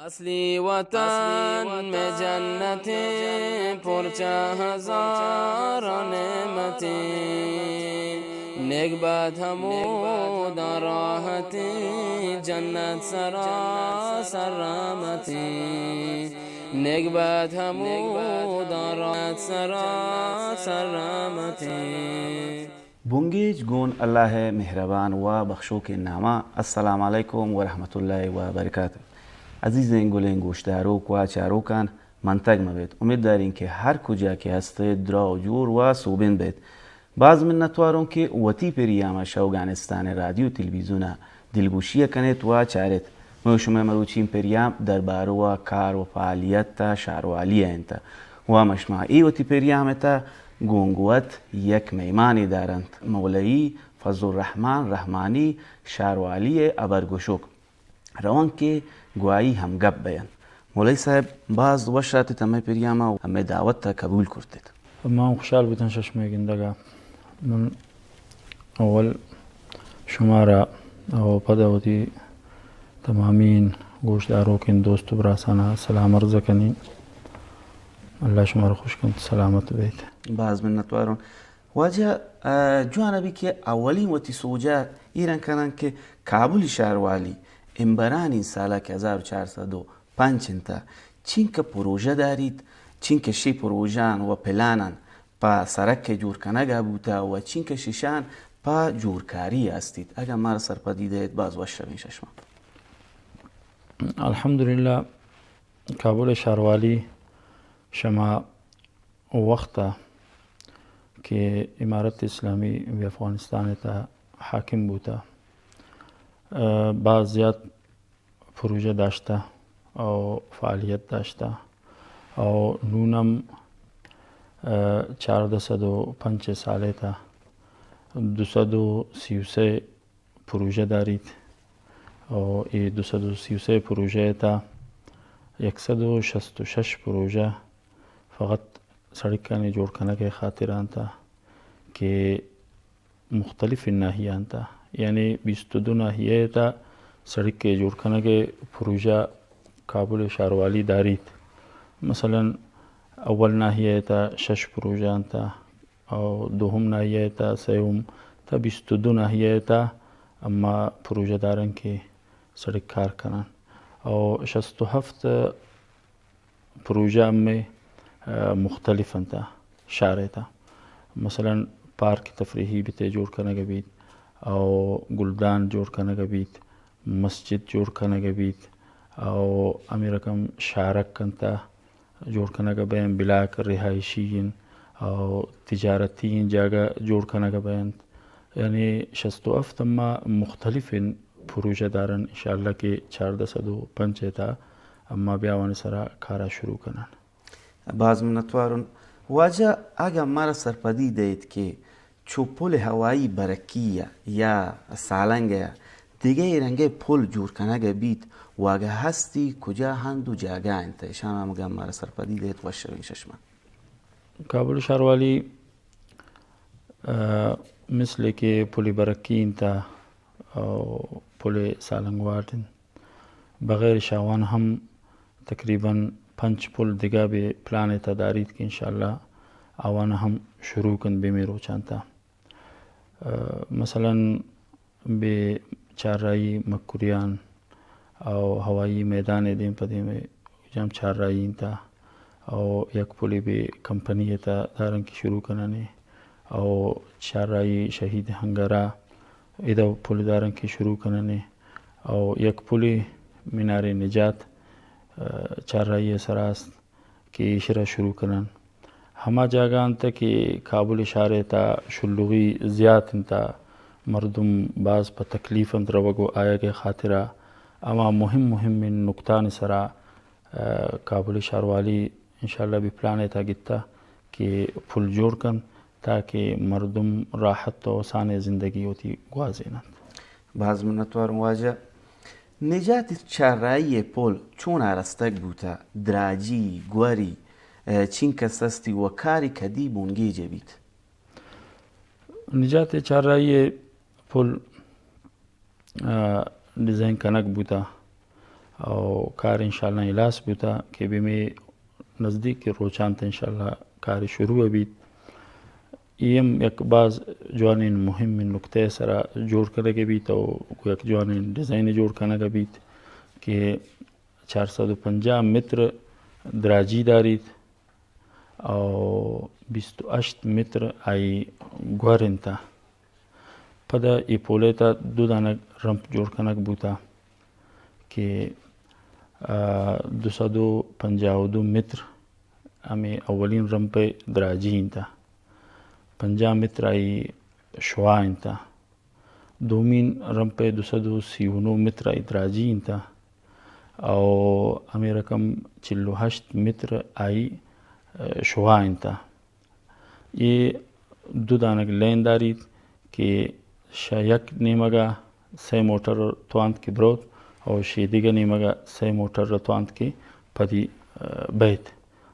اصلی وطن میں جنتیں، پرچہ ہزار نعمتیں، نگبت ہمودا راحتیں، جنت سراسر رحمتیں، نگبت ہمودا راحت سراسر رحمتیں۔ بنگیج گون اللہ ءِ مہربان و بخشوکیں ناما۔ السلام علیکم و رحمت اللہ و برکاتہ۔ عزیزیں گلیں گوشداروک و چاروکان، منتگ مہ بیت۔ امیت داریں کہ ہر کجا کہ ہست ایت، دراہ و جوڑ و سوبین بیت۔ باز منتواروں کہ وتی پریام ءَ شہ اوگانستان ءِ رادیو تلویزیون ءَ دلگوشی ءَ کنیت و چاریت۔ مئے و شمئے مروچیں پریام دربارو ءَ کار و فعالیت ءِ شاروالی ءَ انت و مشما اے وتی پریام ءِ تہ گوں وت یک مہمانے دارنت، مولوی فضل الرحمن رحمانی، شاروالی ءِ ہبرگوشوک۔ روان کہ گوں آئی ہم گپ بینت۔ مولوی صاحب، باز وش آتت ہمے پریام ءَ و ہمے دعوت ءَ قبول کرتت۔ ما ہم خوشحال بوتن شہ شمئے گندگ ءَ۔ من اول شمارا و پدا وتی تمامیں گوشداروکیں دوست و براسانا سلام عرض کنیں۔ اللہ شمارا خوش کنت، سلامت بیت۔ باز منتواروں۔ واجہ، ءَ، جوان بی کہ اولی وتی سوجا ایران کنن کہ کابل شہروالی امبرانی سالا کہ ہزار و چار سد و پنچ انت، چینکہ پروژہ داریت، چینکہ شی پروژان و پلانان پہ سرک ءِ جوڑ کنگ ءَ بوتہ و چینکہ ششان پہ جوڑکاری ءَ استیت۔ اگاں مارا سرپدی دئیت، باز وش بیں شہ شما۔ الحمدللہ، کابل شہروالی شما وخت ءَ کہ امارت اسلامی بہ افغانستان ءِ تہ حاکم بوتہ، ءَ، باز زیات پروژہ داشتہ او فعالیت داشتہ او نون ہم، ءَ، چاردہ سد و پنچ سال ءِ تہ دو سد و سی و سے پروژہ داریت او اے دو سد و سی و سے پروژہ ءِ تہ یک سد و شست و شش پروژہ فقط سڑکانی جوڑ کنگ ءِ خاطر ءَ انت کہ مختلف ناحیہ انت، یعنی بیست و دو ناحیہ ءِ تہ سڑک ءِ جوڑ کنگ ءِ پروژہ کابل شہروالی داریت۔ مثلاً اول ناحیہ ءِ تہ شش پروژہ انت او دوہم ناحیہ ءِ تہ، سیوم تہ، بیست و دو ناحیہ ءِ تہ اما پروژہ دارن کہ سڑک کار کنن او شست و ہفت پروژہ ہمے، ءَ، مختلف انت شہر ءِ تہ۔ مثلاً پارک تفریحی بتے جوڑ کنگ بیت او گلدان جوڑ کنگ بیت، مسجد جوڑ کنگ بیت او ہمے رقم شارک انت جوڑ کنگ بین، بلاک رہائشی انت او تجارتی انت جاگہ جوڑ کنگ بینت۔ یعنی شست و ہفت اما مختلف انت پروژہ دارن، انشاءاللہ کہ چاردہ سد و پنچ ءِ تہ اما بیاوانی سرا کارا شروع کنن۔ باز منتوارن۔ واجہ، اگاں مارا سرپدی دئیت کہ چو پل ہوائی برکی یا، یا سالنگ یا دگہ رنگئے پل جوڑ کنگ بیت و اگہ ہستی کجا ہند و جاگہ انت، اشان ہم اگاں مارا سرپدی دئیت وش بیں شہ شما۔ کابل شہروالی، ءَ، مثل کہ پل برکی انت او پل سالنگ واٹ انت، بغیر شاوان ہم تقریباً پنچ پل دگہ بہ پلان ءِ تہ داریت کہ انشاءاللہ آوان ہم شروع کنت بہ مے روچان تہ۔ ءَ، مثلاً بہ چارراہی مکریان او ہوائی میدان ءِ دیم پہ دیم ءَ جم چارراہی انت او یک پلے بہ کمپنی ءِ تہ دارن کہ شروع کننے او چارراہی شہید ہنگرا ادا پل دارن کہ شروع کننے او یک پلے مینار نجات، ءَ، چارراہی ءِ سرا است کہ ایشرا شروع کنن۔ ہما جاگہ انت کہ کابل شہر ءِ تہ شلغی زیات انت، مردم باز پہ تکلیف انت روگ و آیگ ءِ خاطرا، ہما مہم مہمیں نکتانی سرا، ءَ، کابل شہروالی انشاءاللہ بہ پلان ءِ تہ گپتہ کہ پل جوڑ کنت تاکہ مردم راحت و آسانیں زندگی وتی گوازیننت۔ باز منتواروں واجہ۔ نجات چارراہی ءِ پل چون آرستگ بوتہ؟ دراجی، گوری، ءَ، چینکس استی و کاری کدی بنگیج بیت؟ نجات چارراہی ءِ پل، ءَ، ڈیزائن کنگ بوتہ او کار انشاءاللہ ہلاس بوتا کہ بہ مے نزدیک روچانت انشاءاللہ کار شروع بیت۔ اے ہم یک باز جوانیں مہمیں نکتہ سرا جوڑ کنگ بیت او گوں یک جوانیں ڈیزائن جوڑ کنگ بیت کہ چار سد و پنجاہ متر دراجی داریت او بیست و ہشت متر آئی گور انت۔ پدا اے پول ءِ تہ دو دانگ رمپ جوڑ کنگ بوتا کہ، آ، دو سد و پنجاہ و دو متر ہمے اولین رمپ ءِ دراجی انت، پنجاہ متر آئی شوا انت، دومین رمپ ءِ دو سد و سی و نو متر آئی دراجی انت او ہمے رقم چل و ہشت متر آئی، آ، شوا انت۔ اے دو دانگ لین داریت کہ شہ یک نیمگا سئے موٹر توانت کہ بروت او شہ دگہ نیمگا سئے موٹر توانت کہ پدی، آ، بیت۔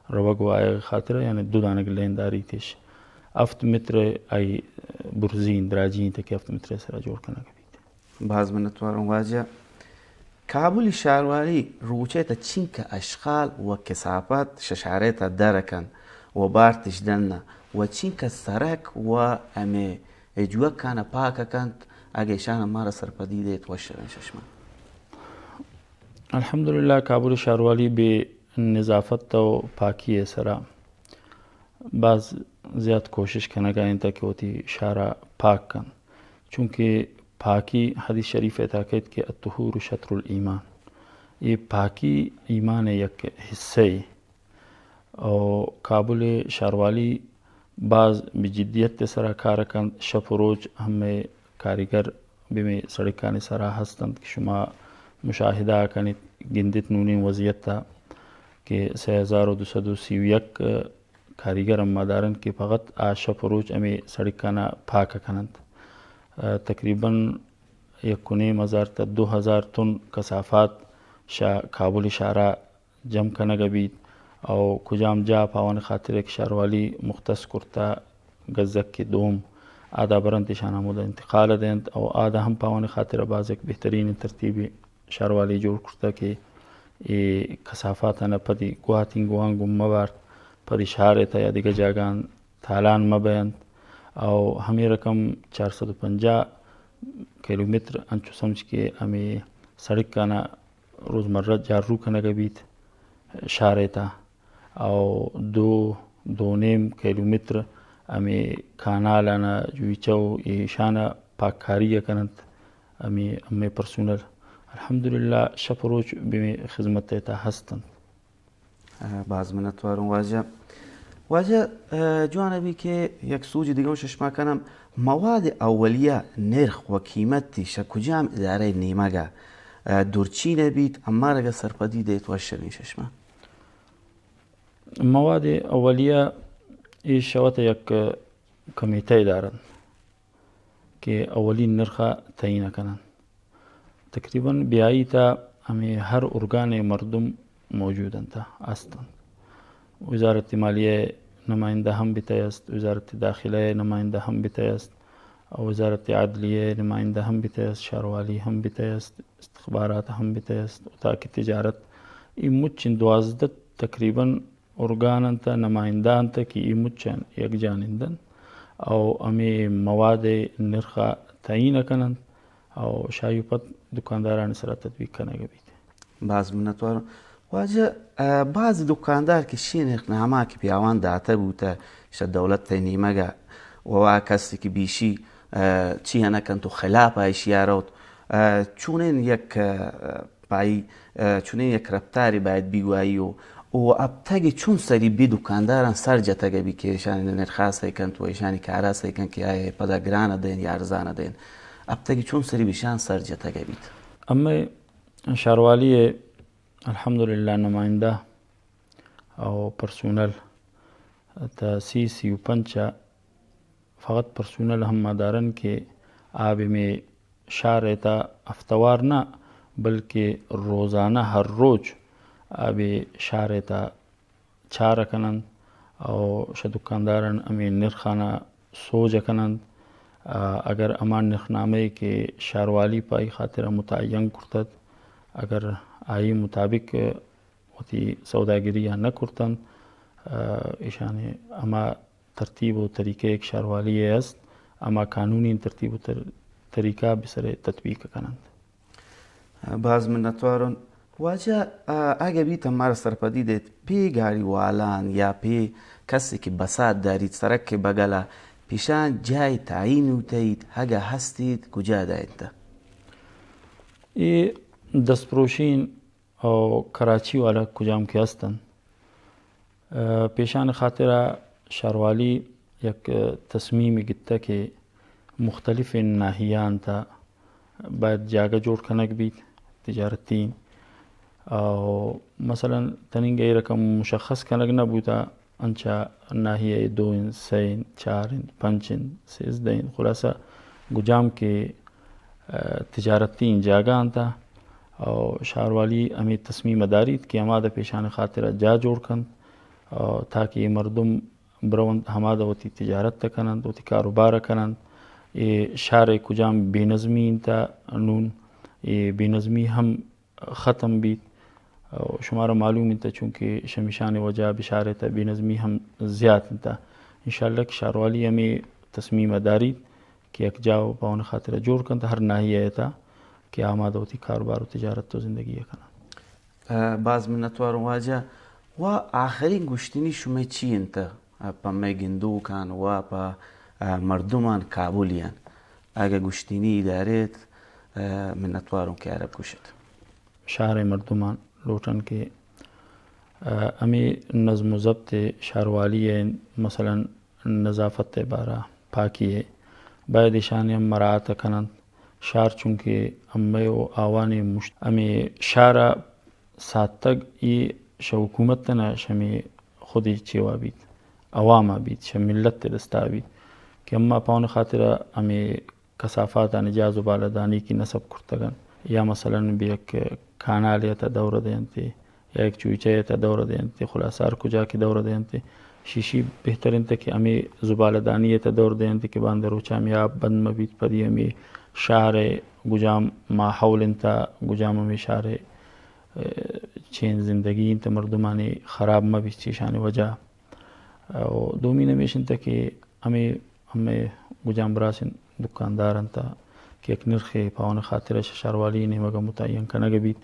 روگ و آیگ خاطر یعنی دو دانگ لین داریتش۔ ہفت متر آئی برزی انت، دراجی انت کہ ہفت متر سرا جوڑ کنگ بیت۔ باز منتواروں واجہ۔ کابل شہرواری روچے تا چنکہ اشغال و کثافت ششارے تا در کن و بارتش دن و چنکہ سرک و ہمے اجوکان پاک کنت، اگہ شان مارا سرپدی دیت وش بیں ششما۔ الحمدللہ کابل شہرواری بہ نظافت و پاکی سرا باز زیات کوشش کنگا انت کہ وتی شہرا پاک کن، چونکہ پاکی حدیث شریف ءِ تہا کئیت کہ الطہور شطر الایمان، اے پاکی ایمان ءِ یک حصہ ءِ۔ او کابل ءِ شہروالی باز بہ جدیت ءِ سرا کار کنت، شپ و روچ ہمے کاریگر بہ مے سڑکانی سرا ہست انت کہ شما مشاہدہ کنیت، گندیت نونیں وضعیت ءَ کہ سئے ہزار و دو سد و سی و یک کاریگر ہما دارنت کہ فقط آ شپ و روچ ہمے سڑکانا پاک کننت۔ آ، تقریباً یک و نیم ہزار تا دو ہزار تن کثافات شہ کابل شہرا جم کنگ بیت او کجام جاہ پہ آوانی خاطر یک شہروالی مختص کرتا گزک کہ دوم آدا برنت اشانا ہمودا انتقال دینت او آدا ہم پہ آوانی خاطر باز یک بہترین ترتیبی شہروالی جوڑ کرتگ کہ اے کثافاتاں پدی گواتیں گوہاں گون مہ بارت، پدی شہر ءِ تہا یا دگہ جاگہاں تالان مہ بینت۔ او ہمے رقم چار سد و پنجاہ کیلومتر انچو سمجھ کہ ہمے سڑکانا روزمرہ جارو کنگ بیت شہر ءِ تہا۔ او دو، دو نیم کیلومتر ہمے کانالانا جویچہ و ایشانا پاککاری ءَ کننت ہمے، ہمے پرسونل۔ الحمدللہ شپ و روچ بہ مے خذمت ءِ تہا ہست انت۔ آ، باز منتواروں واجہ۔ واجہ، آ، جوان بی کہ یک سوج دگہ ششما کنم، مواد اولیہ نرخ و قیمت شہ کجام ادارہ نیمگا، آ، درچین بیت، امارگا سرپدی دیت وش بیں ششما۔ مواد اولیہ ایش شہ وت یک کمیتہ دارنت کہ اولی نرخ ءَ تعین کننت۔ تقریباً بیائی تا ہمے ہر ارگان ءِ مردم موجود انت، است انت۔ وزارت مالیہ ءِ نمائندہ ہم بیتہ است، وزارت داخلہ ءِ نمائندہ ہم بیتہ است، وزارت عدلیہ ءِ نمائندہ ہم بیتہ است، شہروالی ہم بیتہ است، استخبارات ہم بیتہ است، اتاک تجارت، اے مچیں دوازدہ تقریباً ارگان انت، نمائندہ انت کہ اے مچاں یک جانند انت او ہمے مواد ءِ نرخ ءَ تعین کننت او شہ آئی پد دکاندارانی سرا تطبیق کنگ بیت۔ باز منتوار۔ واجہ، آ، بعض دکاندار کہ شی نرخ نامہ کہ پیاوان داتہ بوتہ شہ دولت ءِ نیمگا و آ کسی کہ بیشی، آ، چی نہ کنت و خلاف ایشی ءَ روت، آ، چونین یک، آ، پہ آئی، آ، چنین یک رپتارے باید بیگواہی و، و ہپتگے چون سری بی دکانداراں سر جتگ بی کہ ایشانی نرخا سہی کنت و ایشانی کارا سہی کنت کہ آئے پدا گران دین یا ارزان دین۔ ہپتگے چون سری بیشان سر جتگ بیت۔ ہمے شہروالی ءِ الحمدللہ نمائندہ او پرسونل تا سی، سی و پنچ ءَ فقط پرسونل ہم ما دارن کہ آ بہ مے شہر ءِ تہا ہفتوار نہ بلکہ روزانہ ہر روچ آ بہ شہر ءِ تہا چار کننت او شہ دکانداران ہمے نرخانا سوج کننت۔ آ، اگر ہما نرخ نامہ کہ شہروالی پہ آئی خاطر متعین کرتت، اگر آئی مطابق وتی سوداگری ءَ نہ کرتنت۔ آ، ایشانی ہما ترتیب و طریقہ یک شہروالی ءِ است، ہما قانونی ترتیب و تر-، طریقہ بسر تطبیق کننت۔ باز منتوارن۔ واجہ، آ، اگہ بیت مارا سرپدی دیت، پی گاڑی والان یا پی کسی کہ بسات داریت سرک بگلا، پیشان جای تعیین ہوتیت، اگہ ہستیت، کجا دائنت؟ اے دستپروشین او کراچی والا کجام کہ ہستن، آ، پیشان خاطرا شہروالی یک تصمیمی گتہ کہ مختلف ناحیان تا باید جاگہ جوڑ کنگ بیت، تجارتی۔ او مثلاً تننگہ اے رقم مشخص کنگ نہ بوتا، انچا ناحیہ دو انت، سئے انت، چار انت، پنچ انت، سیزدہ انت، خلاصہ گجام کہ، آ، تجارتی جاگہ انت او شہروالی ہمے تصمیم داریت کہ ہمادا پیشان خاطر جا جوڑ کنت، آ، تاکہ اے مردم برونت ہمادا وتی تجارت کننت، وتی کاروبار کننت۔ اے شہر کجام بے نظمی انت نون، اے بے نظمی ہم ختم بیت۔ او شمارا معلوم انت، چونکہ شمیشان وجہ بشارت بے نظمی ہم زیات انت۔ انشاءاللہ کہ شہروالی ہمے تصمیم داریت کہ یک جاہ و پاون خاطر جوڑ کنت ہر ناحیہ تا کہ آمادہ وتی کاروبار و تجارت و زندگی کننت۔ آ، باز منتواروں واجہ۔ و آخرین گوشتنی شمئے چی انت، آ، پہ مئے گندوکان و پہ، آ، مردمان کابلیان؟ اگہ گوشتنی داریت، آ، منتواروں کہ عرب گوشت۔ شہر مردمان لوٹن کہ، آ، ہمے نظم و ضبط شہروالی ء، مثلاً نظافت ء بارہ، پاکی ء، باید ایشانی ہم مراعات کننت۔ شہر چونکہ امئے و آوانی مشت، ہمے شہر ء ساتگ ای شہ حکومت نہ، شہ ہمے خودی چیوا بیت، عوام ء بیت، شہ ملت ء دستا بیت کہ اما پاون خاطر ہمے کثافاتانی جا زبالہ دانی کہ نصب کرتگ انت، یا مثلاً بہ یک کانالے ء تہ دور دینت یا یک چوچہ ء تہ دور دینت، خلاصہ ہر کجا کہ دور دینت، شیشی بہتر انت کہ ہمے زبالہ دانی ء تہ دور دینت کہ باندا روچا ہمے آپ بند مہ بیت، پدی ہمے شہر ء گجام ماحول انت، گجام ہمے شہر ء، ء، چین زندگی انت مردمانی خراب مہ بیت چیشانی وجہ۔ و دومی ہمیش انت کہ ہمے، ہمے گجام براس انت دکاندار انت کہ یک نرخے پاون خاطر شہ شہروالی نیمگا متعین کنگ بیت،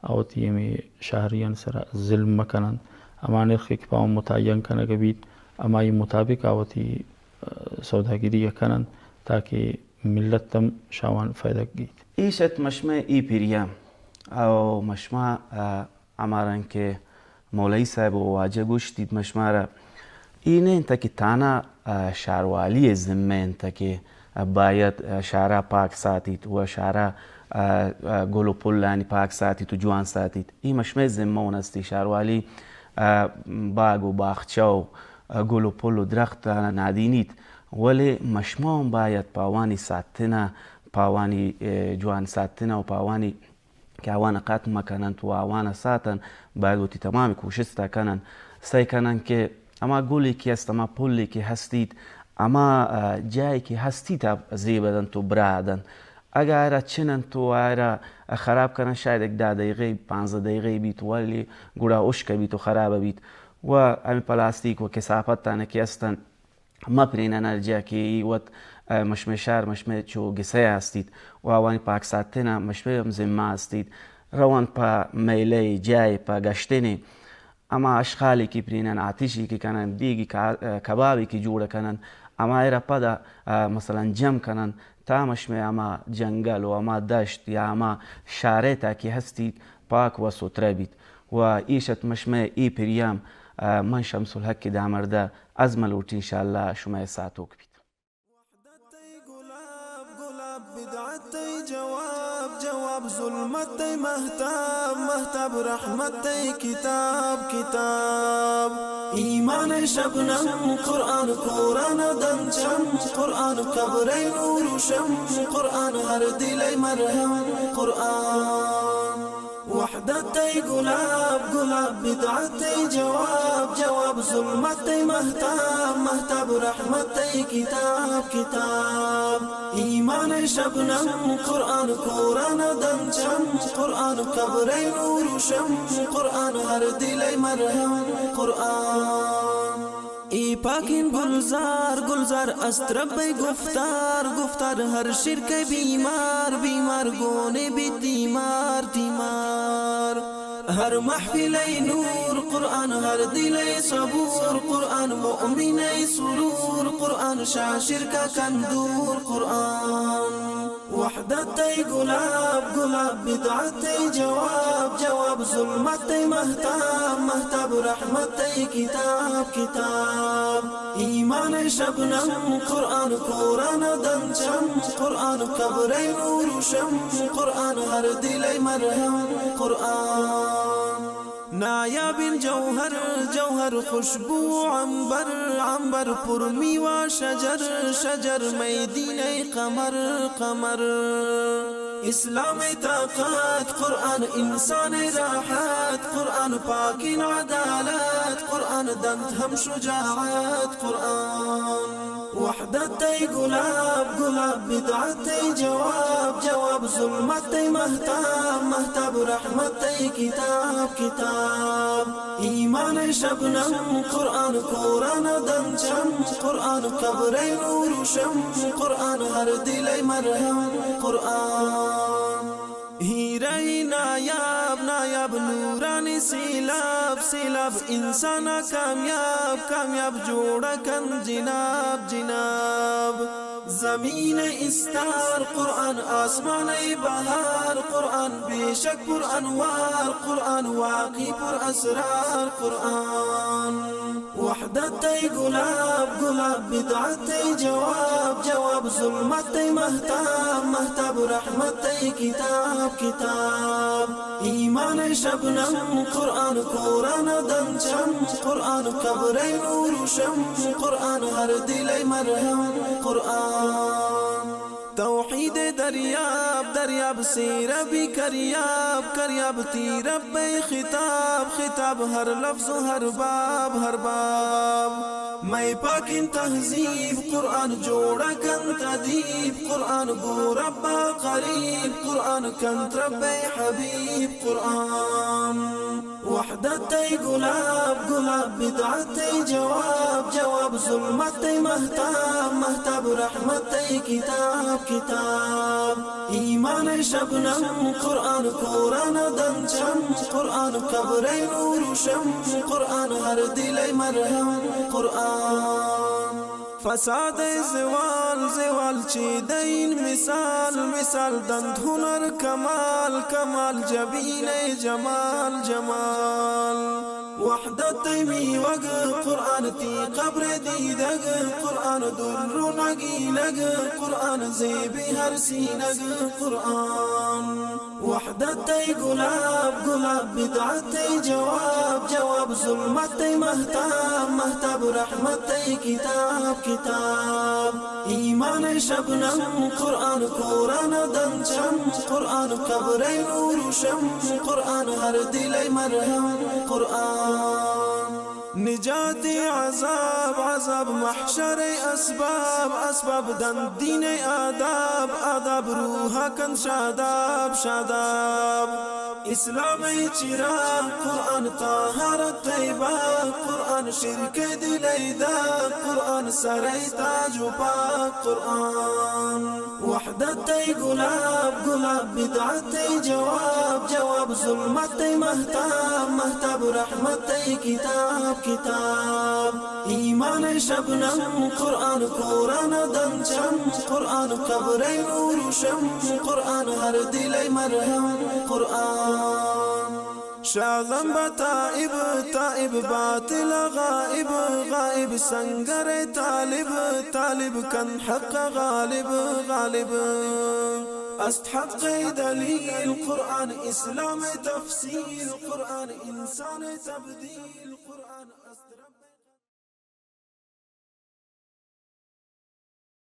آ وتی ہمے شہریان سرا ظلم مہ کننت۔ ہما نرخے کہ پاون متعین کنگ بیت، ہمائی مطابق آ وتی، ء، سوداگری کننت تاکہ ملت ہم شاوان فائدہ گیت۔ ایش ات مشمئے ای پریام او مشما، ء، ہماران کہ مولوی صاحب و واجہ گوشتیت مشمارا، ای نہ انت کہ تانا، ء، شاروالی ذمہ انت کہ باید، ء، شارا پاک ساتیت و شارا، ء، ء، گل و پلانی پاک ساتیت و جوان ساتیت۔ ای مشمئے ذمہ اون استی شاروالی، ء، باغ و باغچہ و، ء، گل و پل و درخت نادینیت، ولی مشما ہم باید پاوانی ساتنہ، پاوانی، ء، جوان ساتنہ و پاوانی کہ آوان قات مکننت و آوان ساتن، باید وتی تمام کوشست کنن، سعی کنن کہ ہما گلی کہ است، ہما پلی کہ ہستیت، ہما، ء، جاہے کہ ہستیت، زیب دنت و براہ دنت۔ اگہ آئرا چننت و آئرا خراب کنن، شاید یک دہ دقیقہ، پانزدہ دقیقہ بیت، ولی گڑا ہشک بیت و خراب بیت۔ و ہمیں پلاستیک و کثافت تانے کہ استن، مہ پرینن ہر جا کہ ای وت، ء، مشمئے شہر، مشمئے چو گسہ ہستیت و آوانی پاک ساتن ء مشمئے ہم ذمہ ہستیت۔ روان پہ میلہ جاہ پہ گشتنے، ہما اشغالی کہ پرینن، آتشی کہ کنن، دیگی کا-، ء، کبابی کہ جوڑ کنن، ہما را پدا، ء، مثلاً جم کنن، تا مشمئے ہما جنگل و ہما دشت یا ہما شارے تا کہ ہستیت، پاک و سترہ بیت و ایش ات مشمئے ای پریام، ء، من شمس الحق دامردہ از ملوٹی انشاءاللہ شمئے ساتوک بیت۔ وحدت ء گلاب، گلاب بدعت ء جواب، جواب ظلمت ء مہتاب، مہتاب رحمت ء کتاب، کتاب۔ ایمان ء شبنم، قرآن قرآن دنچم، قرآن قبر ء نور و شم، قرآن ہر دل ء مرہم، قرآن۔ وحدت ء گلاب، گلاب بدعت ء جواب، جواب ظلمت ء مہتاب، مہتاب رحمت ء کتاب، کتاب۔ ایمان شبنم قرآن، قرآن دنچم قرآن، قبر نور شم قرآن، هر دل مرهم قرآن. ای پاکین گلزار، گلزار است رب گفتار، گفتار هر شرک بیمار، بیمار گون بیت تیمار، تیمار. هر محفل نور قرآن، هر دل صبور قرآن، مؤمن سرور قرآن، شا شرک کندور قرآن. وحدت ای گلاب، گلاب بدعت ای جواب، جواب ظلمت ای مهتاب، مهتاب رحمت ای کتاب، کتاب. ایمان شبنم قرآن، قرآن دنچم قرآن، قبر نور شم قرآن، هر دل مرهم قرآن. نایابین جوهر، جوهر خوشبو عنبر، عنبر پر میوه شجر، شجر میدینه قمر، قمر. اسلام طاقت قرآن، انسان راحت قرآن، پاکین عدالت قرآن، دنت هم شجاعت قرآن. وحدت ای گلاب، گلاب بدعت ای جواب، جواب ظلمت ای مهتاب، مهتاب رحمت ای کتاب، کتاب. ایمان شبنم قرآن، قرآن دنچم قرآن، قبر نور شم قرآن، هر دل مرهم قرآن. هیرای نایاب، نایاب نورانی سیلاب، سیلاب انسان کامیاب، کامیاب جوڑ کن جناب، جناب. زمین استار قرآن، آسمان بهار قرآن، بیشک پر انوار قرآن، واقعی پر اسرار قرآن. وحدت ای گلاب، گلاب بدعت ای جواب، جواب ظلمت ای مهتاب، مهتاب رحمت ای کتاب، کتاب. ایمان شبنم قرآن، قرآن دنچم قرآن، قبر نور شم قرآن، هر دل مرهم قرآن. توحید دریاب، دریاب سیر بی کریاب، کریاب تی رب خطاب، خطاب هر لفظ و هر باب، هر باب. مئے پاکین تہذیب قرآن، جوڑ کنت ادیب قرآن، گو ربا قریب قرآن، کنت رب حبیب قرآن. وحدت ای گلاب، گلاب بدعت ای جواب، جواب ظلمت ای مہتاب، مہتاب رحمت ای کتاب، کتاب. ایمان شبنم قرآن، قرآن دنچم قرآن، قبر نور شم قرآن، ہر دل مرہم قرآن. فساد زوال، زوال چی دین مثال، مثال دنت ہنر کمال، کمال جبین جمال، جمال. وحدت میوگ قرآن، تی قبر دیدگ قرآن، در و نگینگ قرآن، زیبی ہر سینگ قرآن. وحدت ای گلاب، گلاب بدعت ای جواب، جواب ظلمت ای مہتاب، مہتاب رحمت ای کتاب، کتاب. ایمان شبنم قرآن، قرآن دنچم قرآن، قبر نور شم قرآن، ہر دل مرہم قرآن. نجات عذاب، عذاب محشر اسباب، اسباب دنت دین آداب، آداب روح کن شاداب، شاداب. اسلام چراغ قرآن، طاہرت طیبہ قرآن، شرک دل داغ قرآن، سر تاج و پاک قرآن. وحدت ای گلاب، گلاب بدعت ای جواب، جواب ظلمت ای مہتاب، مہتاب رحمت ای کتاب، کتاب. ایمان شبنم قرآن، قرآن دنچم قرآن، قبر نور شم قرآن، ہر دل مرہم قرآن. شاہ لمب تائب، تائب باطل غائب، غائب سنگر طالب، طالب کن حق غالب، غالب. است حق دلیل قرآن، اسلام تفصیل قرآن، انسان تبدیل.